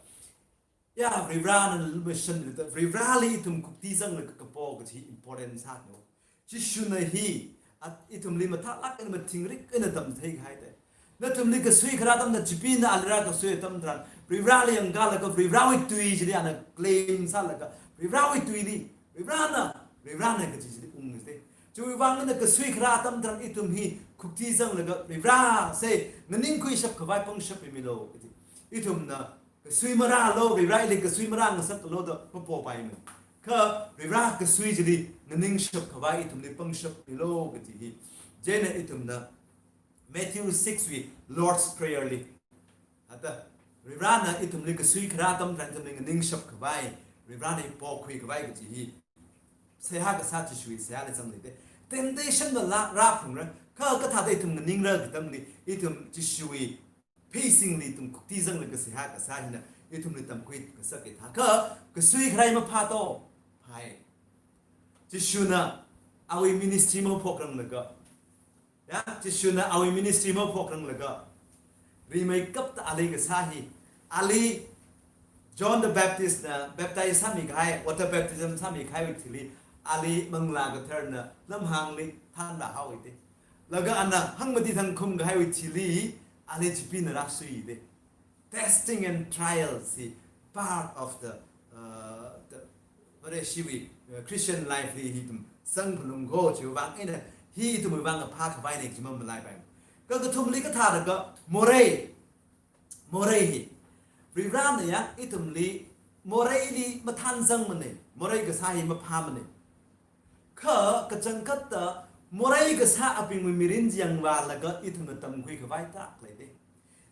ya, Varivarana lumashanlaga, Varivarali ithum khuktizanglaga kapo kachi important sāno. Jishuna hi, at ithumli mathālāk eina mathingrik eina tamthei kahai te. Nathumli kasui kharā atamna chipina ali rākasui atam tharan, Varivarali yangkalaga Varivarawui tui chili ana claim sālaga, Varivarawui tuili, Varivarana, Varivarana kachi chili ungste. Chiwui vang eina kasui kharā atam tharan ithum hi khuktizanglaga, Varivara se, nganingkhuishap khavai pangshap milo kachi. Ithumna kasui marālo, Varivarali kasui marāngasaklo da mapopaimana. Kha Varivara kasui chili nganingshap khavai ithumli pangshap milo kachi hi. Chieina ithumna Matthew six wui Lord's Prayer li, ata, Varivarana ithumli kasui kharā atam tharan ithumli nganingshap khavai, Varivarana hi pokhui khavai kachi hi. Seihā kasā Jishuwui seihāli zangleite. Temptation mala rāphungra, kha kathāda ithum nganingra katamli, ithum Jishuwui pheisingli ithum khuktizanglaga seihā kasā hina, ithumli tamkhui kasā kathā. Kha, kasui kharā maphā to, phāi. Jishuna, awui ministry maphokranglaga. Ya, Jishuna, awui ministry maphokranglaga. Rimeikapta ali kasā hi. Ali, John the Baptist na baptize sāmi kahai, water baptism sāmi kahaiwui thili, ali Manglā Katharana lamhāngli thanrāhaoite. Laga ana hangmati thangkhum kahaiwui thili, ali chipina rāsuite. Testing and trials hi part of the, uh, the, Vareshiwui, uh, Christian life li hi ithum sangphalung kho chiwui vang eina hi ithumwui vang phā khavai ne chi mamalaipai. Kakathumli kathālaga morei, morei hi. Varivarana ya ithumli moreili mathānzangmane, morei kasā hi maphāmane. Kha kachangkhatta morei kasābingwui mirin chi yangvālaga ithumna tamkhui khavai tak leite.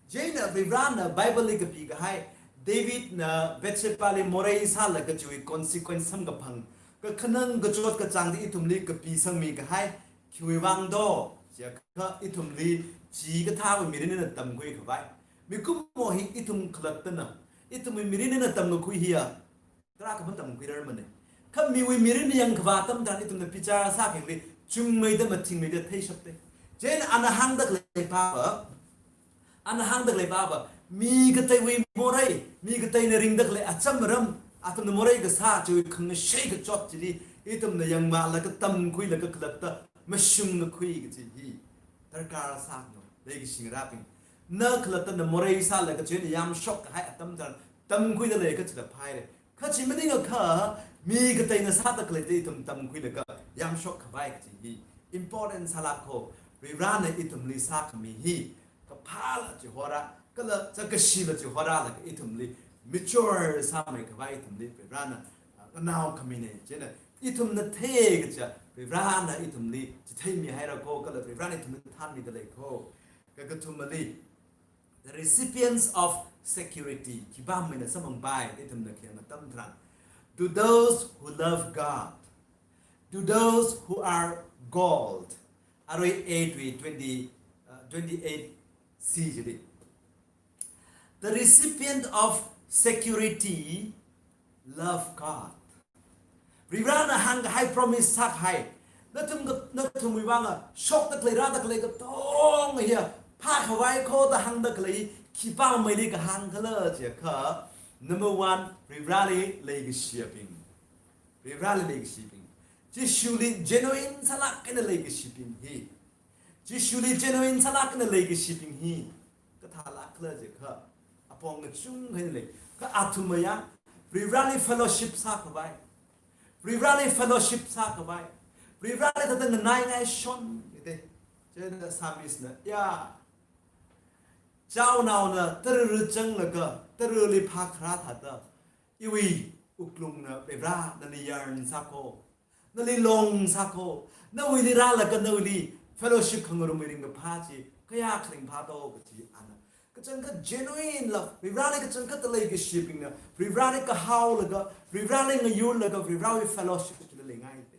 Chieina Varivarana Bible li kapi kahai, Davidna Bathshebali morei sālaga chiwui consequence samkaphang, kakhanang kachot kachāng chi ithumli kapisangmi kahai, khiwui vang do, chiakha ithumli chikathāwui mirin eina tamkhui khavai. Mikumo hi ithum khalattana, ithumwui mirin eina tamkakhui hiya, tarākha matamkhuirarmane. Kha miwui mirin yangkhavā atam tharan ithumna bichar sākhangli, chungmeida mathingmeida theishapte. Chieina ana hāngda khalei pava, ana hāngda khalei pava, mi kateiwui morei, mi kateina ringda khalei acham aram, athumna morei kasā chiwui khangashei kachot chili, ithumna yangvālaga tamkhuilaga khalatta mashungkakhui kachi hi darkar sāno, leikashi ngarābing. Na khalattana morei sālaga chieina yamshok kahai atam tharan, tamkhuida lei kachila phaire. Kha chi maningakha, mi kateina sāda khalei chi ithum tamkhuilaga yamshok khavai kachi hi important sālāk kho. Varivarana ithumli sākhami hi, kaphāla chihorā, kala chakashila chihorālaga ithumli mature sāmei khavai ithumli Varivarana, ah, nganao khamine. Chieina ithumna thei kaja, Varivarana ithumli chitheimi haira kho, kala Varivarana ithumli thanmida lei kho. Kakathumali, the recipients of security, khipāmeina samphangpai, ithumna khayang atam tharan. To those who love God, to those who are called. Arui eight wui twenty, uh, twenty-eight C chili. The recipient of security love God. Varivarana hāngkahai promise sākahai. Nathum ka, nathumwui vang shokda khalei, rāda khalei katonga hiya phākhavai kho da hāngda khalei, khipāmeili kahāng khala chiakha, number one, Varivarali leikashibing. Varivarali leikashibing. Jishuli genuine sālāk eina leikashibing hi. Jishuli genuine sālāk eina leikashibing hi kathālāk khala chiakha, apong kachungkha eina lei. Kha athumwui ya, Varivarali fellowship sākhavai. Varivarali fellowship sākhavai. Varivarali thāda nganaingaishon, ite. Chieina psalmist na, ya, chaonaona tara zanglaga, tarali phākharā thāda, iwui wuklungna Varivara nali yarn sākho, nali long sākho, nawuili rālaga nawuili fellowship khangarumwui ringkaphā chi Kayākha ringphā to kaji ana. Kachangkhat genuine love, Varivarāli kachangkhatta leikashibingna, Varivarāli kahaolaga, Varivarāli ngayurlaga, Varivarāwui fellowship chili leingai te.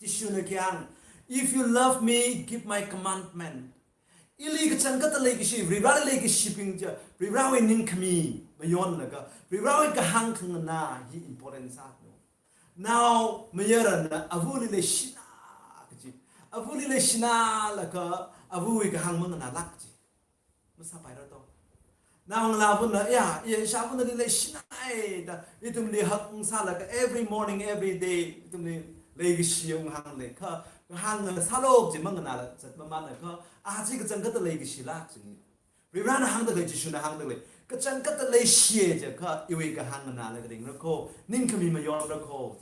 Jishuna khi hāng, "If you love me, keep my commandment." Ili kachangkhatta leikashi, Varivarāli leikashibing chi, Varivarāwui ningkhami mayonlaga, Varivarāwui kahāng khanganā hi important sāno. Naomayarana avali leishina kaji. Avali leishinalaga avawui kahāng manganālāk kaji. Masāpaira to. Naongalāvana, ya, ya, ishāvana leishinai da, ithumli hak ungsālaga every morning, every day, ithumli leikashi unghāng lei kha, kahāng ngasālok chi manganāla zatmamānakha, a chi kachangkhatta leikashilāk chini. Varivarāna hāngda lei, Jishuna hāngda lei. Kachangkhatta leishi jiakha, iwui kahāng nganālaga ringra ko, ningkhami mayonra ko.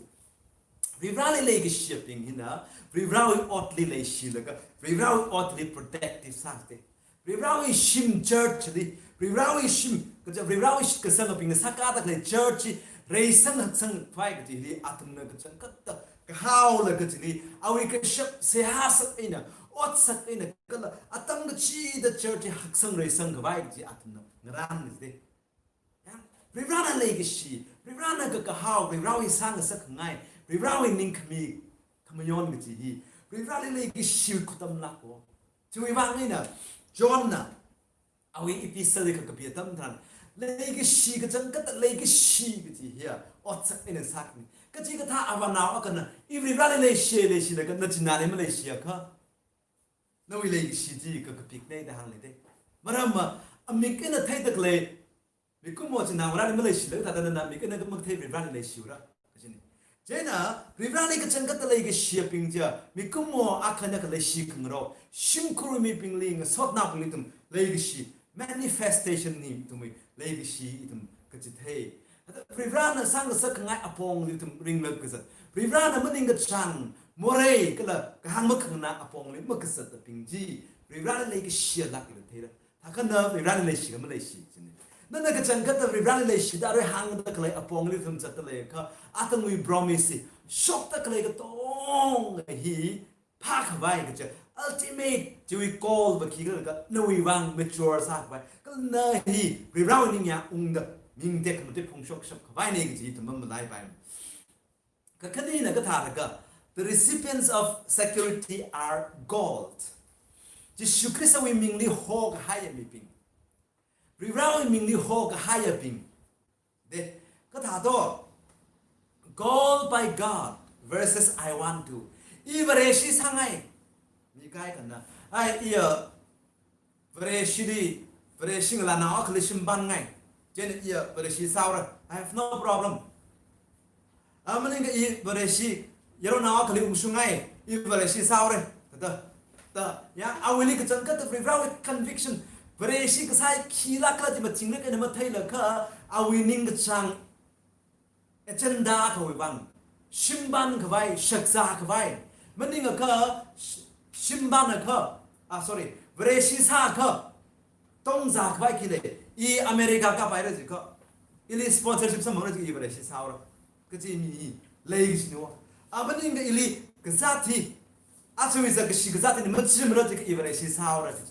Varivarāli leikashibing hina, Varivarāwui otli leishilaga, Varivarāwui otli protective sāste. Varivarāwui shim church li, Varivarāwui shim, kaja Varivarāwui shitkasangabingna sākada khalei church chi, reisang haksangkhavai kajili, athumna kachangkhatta, kahaolaga chili, awui kashap seihā sak eina, ot sak eina, kala atam kachida church chi haksang reisangkhavai kaji athumna ngarānmide. Ya, Varivarāna leikashi, Varivarāna kakahao, Varivarāwui sāngasakkhangai, Varivarāwui ningkhami khamayon kaji hi, Varivarāli leikashi khutamlāko. Chiwui vang eina, Johnna, awui epistle li kakapi atam tharan, leikashi kachangkhatta leikashi kaji hiya, otsak eina sākmi. Kachikathā avānao akhana, I Varivarāli leishi, leishilaga nachināli maleishiakha, nawui leikashi chi kakapikna da hāngli te. Maramva, amik eina theida khalei, mikumo china Varivarāli maleishilaga thāda nana mik eina makathei Varivarāli leishiura. Kajini. Chieina, Varivarāli kachangkhatta leikashibing chi, mikumo akhana khaleishi khangarok, shimkhurwui mibingli, ngasotnaobingli ithum leikashi, manifestation ni ithumwui leikashi ithum kachithei. Thāda Varivarāna sāngasakkhangai apongli ithum ringlāk kazat. Varivarāna maningkachāng, morei kala kahāng makhanganā apongli makazatbing chi, Varivarāli leikashilāk ila theira. Thākha na Varivarāli leishi kha maleishi chini. Nana kachangkhatta Varivarāli leishida arui hāngda khalei apongli ithum zatda leiakha, athumwui promise hi, shokda khalei katonga hi phākhavai kaja, ultimate chiwui goal va khikhala jiakha nawui vang mature sākhavai. Kala na hi Varivarāwui ningya ungda, ming tekhamatei phungshok shapkhavaina kaji ithum mamalaipai. Kakhanina kathālaga, the recipients of security are gold. Jishu Khristawui mingli hokahaiya mibing. Varivarāwui mingli hokahaiyabing. De, kathā to, gold by God versus I want to. I Vareshi sāngai. Mi kaikhana, ai, iya Vareshili, Vareshi ngalānao akhali shimpanngai. Chieina iya Vareshi sāura. I have no problem. A maningakha I Vareshi, yaronao akhali ungshungai, I Vareshi sāura. Thāda, thāda, ya, awuili kachangkhatta Varivarāwui conviction, Vareshi kasā hi khilākhala chi machingrik eina matheilakha, awui ningkachāng agenda akhawui vang, shimpankhavai, shakzākhavai. Maningakha, sh-, shimpannakha, ah, sorry, Vareshi sākha, tongzākhavai khi lei, I America kapaira jiakha, ili sponsorship samphangna jiakha I Vareshi sāura kaji mi hi lei kajina. A maningakha ili kazāt hi, achiwui zat kashi kazāt hi machimara jiakha I Vareshi sāura kaji.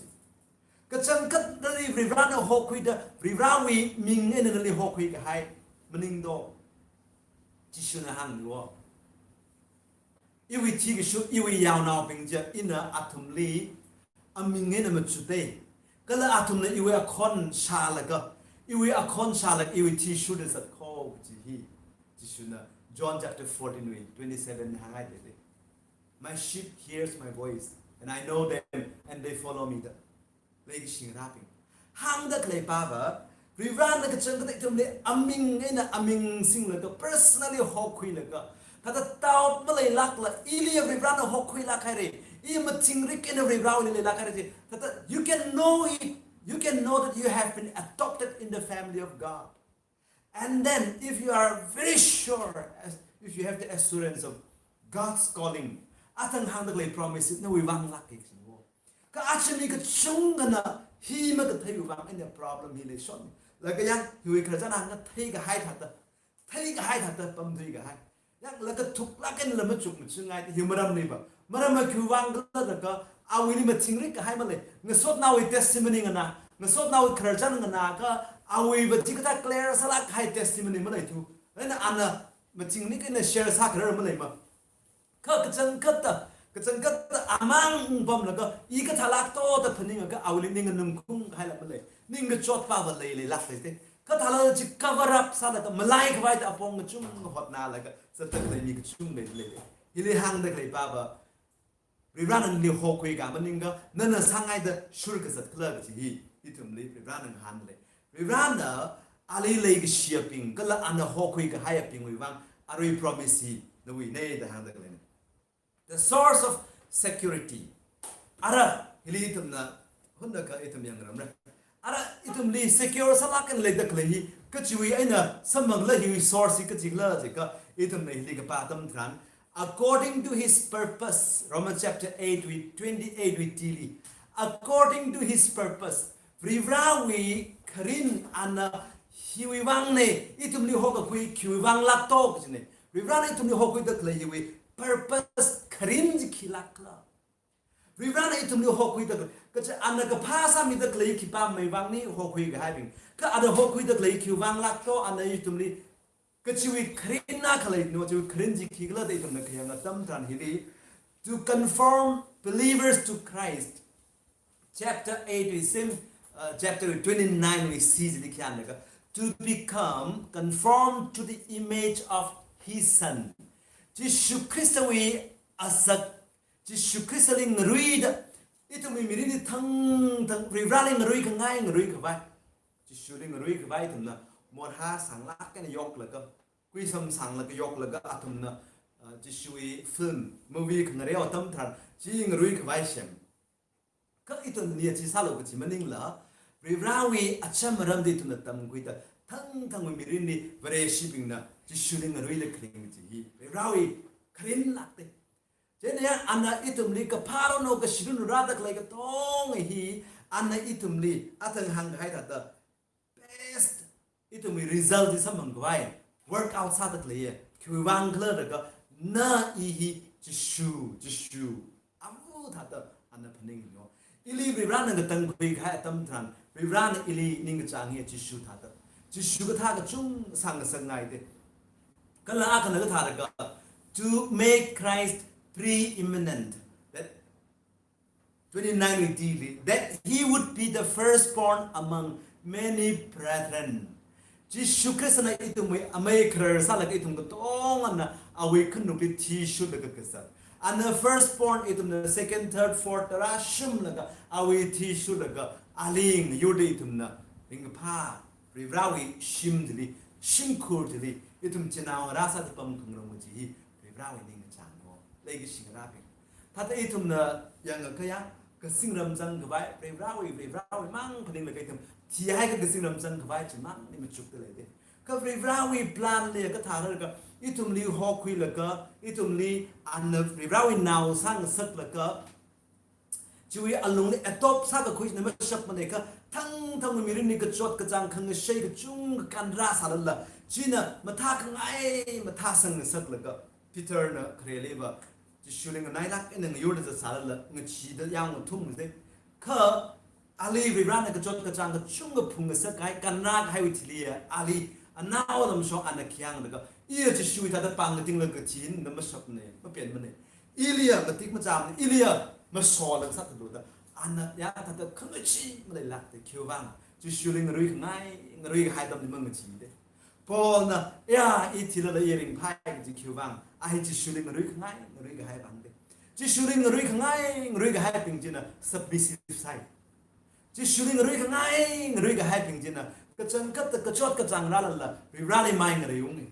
Kachangkhat nali Varivarāna hokhuida, Varivarāwui ming eina nali hokhuikahai maning do. Jishuna hāngni wo. Iwui thikashu, iwui yaonaobing chi ina athumli aming eina machutei. Kala athumna iwui akhon shālaga, iwui akhon shālaga, iwui thi shurda zatkho kaji hi. Jishuna John chapter fourteen wui twenty-seven hāngai de de. "My sheep hears my voice, and I know them, and they follow me." Da. Leikashi ngarābing. Hāngda khalei pava, Varivarāna kachangkhatta ithumli aming eina aming singlaga, personally hokhuilaga, thāda doubt maleilākla, iliya Varivarāna hokhuilāk haira, i machingrik eina Varivarāwuili leilāk haira chi. Thāda, you can know it, you can know that you have been adopted in the family of God. And then, if you are very sure, as, if you have the assurance of God's calling, athang hāngda khalei promise nawui vang lāka kajina wo. Kha aja mi kachungkhana hi makatheiwui vang eina problem hi leishon. Laga yang hiwui khararchan hāngkha theikahai thāda, theikahai thāda pamthuikahai. Yang laga thuklāk eina la machuk machungngai hi maramniva. Maram akha vang khala jiakha awuili machingrik kahai malei. Ngasotnaowui testimony nganā, ngasotnaowui khararchan nganākha, awuiva chikathā clear sālāk kahai testimony maleithu. Eina ana machingrik eina share sākharar maleima. Kha kachangkhatta, kachangkhatta amang pamlaga, i kathālākto da phaningakha awuili ning nganungkung kahaila malei. Ningkachot pava leileilāk leite. Kha thālala chi cover up sālaga, malaikhavai da apong kachungkha hotnalaga zatda khalei mi kachungkha leilei. Hili hāngda khalei pava, Varivarana nali hokhuika maningakha, nana sāngaida shurkazat khala kaji hi, ithumli Varivarana ngahānlei. Varivarana ali leikashiyabing, kala ana hokhui kahaiyabingwui vang, arui promise hi nawuine da hāngda khaleina. The source of security. Ara, hili ithumna, hunakha ithum yangramra. Ara, ithumli secure sālāk eina leida khalei hi, kachiwui eina samphangla hiwui source hi kachikhala jiakha, ithumna hili kapā atam tharan, according to his purpose, Romans chapter eight wui twenty-eight wui tili, according to his purpose, Varivarawui kharin ana hiwui vangne, ithumli hokakhui khiwui vanglākto kajine. Varivarana ithumli hokhuida khalei hiwui purpose kharin chi khilākhala. Varivarana ithumli hokhuida khalei, kaja ana kaphā sāmida khalei khipā mei vangni hokhui kahaibing. Kha ana hokhuida khalei khiwui vanglākto, ana ithumli kachiwui kharinna khalei no, chiwui kharin chi khikhala da ithumna khayang atam tharan hili, to conform believers to Christ. Chapter eight wui same, uh, chapter twenty-nine wui C chili khi hānglaga, to become conformed to the image of his Son. Jishu Khristawui azak, Jishu Khristali ngaruida, ithumwui mirinli thangthang Varivarali ngarui khangai, ngarui khavai. Jishuli ngarui khavai ithumna morhā sānglāk eina yoklaga, kuisam sānglaga yoklaga athumna, uh, Jishuwui film, movie khangareo atam tharan, chi ngarui khavai sem. Kha ithumli chi sālu kaji maningla, Varivarawui acham aramli ithumna tamkhuida, thangthangwui mirinli Vareshibingna Jishuli ngaruida kharing chi hi Varivarawui kharinlākte. Chieina ana ithumli kaphā ranu kashi ranu rāda khalei katonga hi, ana ithumli athang hāngkahai thāda best ithumwui result hi samphang khavai, work out sāda khaleiya khiwui vang khala jiakha, na i hi Jishu, Jishu, amu thāda ana phaningo. Ili Varivarana ngatangkhui kahai atam tharan, Varivarana ili ningkachāng hi Jishu thāda. Jishu kathā kachungkha sāngasakngaite. Kala akhana kathā jiakha, to make Christ preeminent. That twenty-nine wui D li, that he would be the firstborn among many brethren. Jishu Khristana ithumwui amei kharar sālaga ithum katongana awui khanukli thishurlaga kazat. Ana firstborn ithumna second, third, fourth rāshimlaga awui thishurlaga ali ngayurda ithumna ringkaphā Varivarawui shim chili, shimkhur chili, ithum chinaongarā sāda pamkhangarong kaji hi Varivarawui ningkachāngno. Leikashi ngarābing, thāda ithumna yangakha ya, kazingram zangkhavai, Varivarawui, Varivarawui mang phaninglaga ithum thihaikha kazingram zangkhavai chimangli machukda leite. Kha Varivarawui plan li kathā jiakha, ithumli hokhuilaga, ithumli ana Varivarawui nao sāngasaklaga, chiwui alungli adopt sākakhui china mashapmanei kha, thangthangwui mirinli kachot kachāng khangashei kachungkha kanra sālala, china mathā khangai mathā sāngasaklaga, Peterna khareliva Jishuli nganailāk eina ngayurda zatsālala, ngacheeda yāng ngathumngasai. Kha ali Varivarana kachot kachāng kachungkha phungngasak kahai, kanra kahaiwui thiliya, ali anao lamshong ana khi hānglaga, iya Jishuwui thāda pāng katinglaga kathi hina mashapmanei, mapenmanei. Iliya matik machāmana, iliya masolaga sāthalu da, ana ya thāda khangachee maleilākte. Khiwui vang, Jishuli ngarui khangai, ngarui kahai atamli mangacheete. Paulna, ya, i thilala i ringphai kaji khiwui vang, a hi Jishuli ngarui khangai, ngarui kahai vangte. Jishuli ngarui khangai, ngarui kahaibing china submissive sāi. Jishuli ngarui khangai, ngarui kahaibing china kachangkhatta kachot kachāng rālala, Varivarali mai ngareiunge.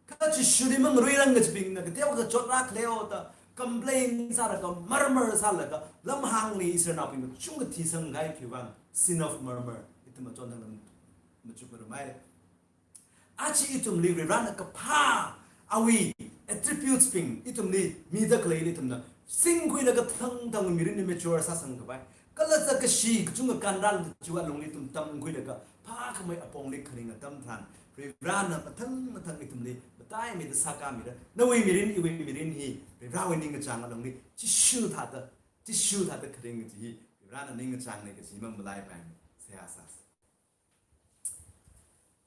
Kha Jishuli mangaruirang kajibingna kateokha kachot rākhaleoda complain sālaga, murmur sālaga, lamhāngli Israelnaobing kachungkha thisang kahai khiwui vang, sin of murmur, ithum achon thangna machukngarumhaire. Aja ithumli Varivarana kaphā awui attributes bing ithumli mida khaleili ithumna singkhuilaga thangthangwui mirinli mature sāsang khavai, kala zakkashi kachungkha kanrālaga chiwui alungli ithum tamkhuilaga phākhamei apongli kharing atam tharan, Varivarana mathang mathang ithumli mataimeida sākāmira. Nawui mirin, iwui mirin hi Varivarawui ningkachāng alungli Jishu thāda Jishu thāda kharing kaji hi Varena ningkachāngna kaji mamalaipai seihā sāsa.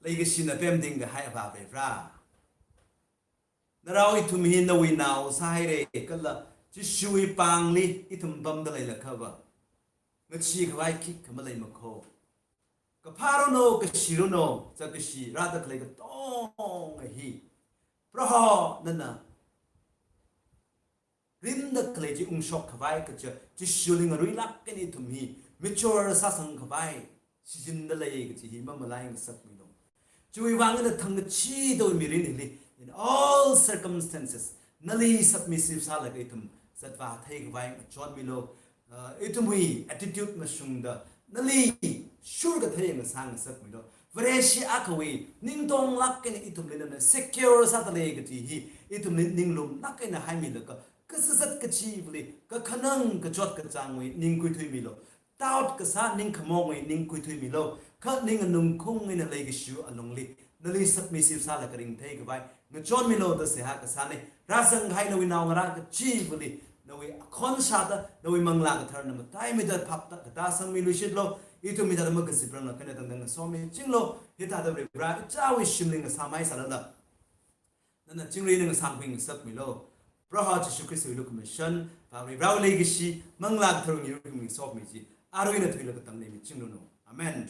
Leikashina pemting kahai Avā Vare, narao ithum hi nawui nao sāhaira kala Jishuwui pāngli ithum pamda leilakhava, ngacheekhavai khikha maleimakho. Kaphā ranu, kashi ranu, zakkashi rāda khalei katonga hi Proho nana rimda khalei chi ungshokhavai kaja Jishuli ngaruilāk eina ithum hi mature sāsangkhavai shichinda lei kaji hi mamalai ngasakmilu. Chiwui vang eina thangkachida mirin hili, in all circumstances, nali submissive sālaga ithum zatvā theikhavai ngachonmilu. Uh, ithumwui attitude mashungda nali shurkathei ngasā ngasakmilu. Vareshi akhawui ningtonglāk eina ithumli nana secure sāda lei kaji hi ithumli ninglumlāk eina haimilaga, kasazat kachivali, kakhanang kachot kachāngwui ning khuithuimilu. Doubt kasā ningkhamongwui ning khuithuimilu. Kha ning anungkhung eina leikashiwui alungli nali submissive sālaga ringtheikhavai ngachonmilu da seihā kasāna. Rāzanghai nawui naongarā kachivali nawui akhon shāda, nawui Manglā Katharana mataimida phapda katāsangmiluishitlu. Ithum hithāda makaziprangla khanatangda ngasomichinglu. Hithāda Varivara ichāwui shimli ngasāmhai sālala, nana chingri eina ngasāngkhui ngasakmilu. Proho Jishu Khristawui lukhamashan, Avā Varivarawui leikashi, Manglā Katharawui ningri eina ngasokmi chi arui eina thuilaga katamna, michingranu. Amen.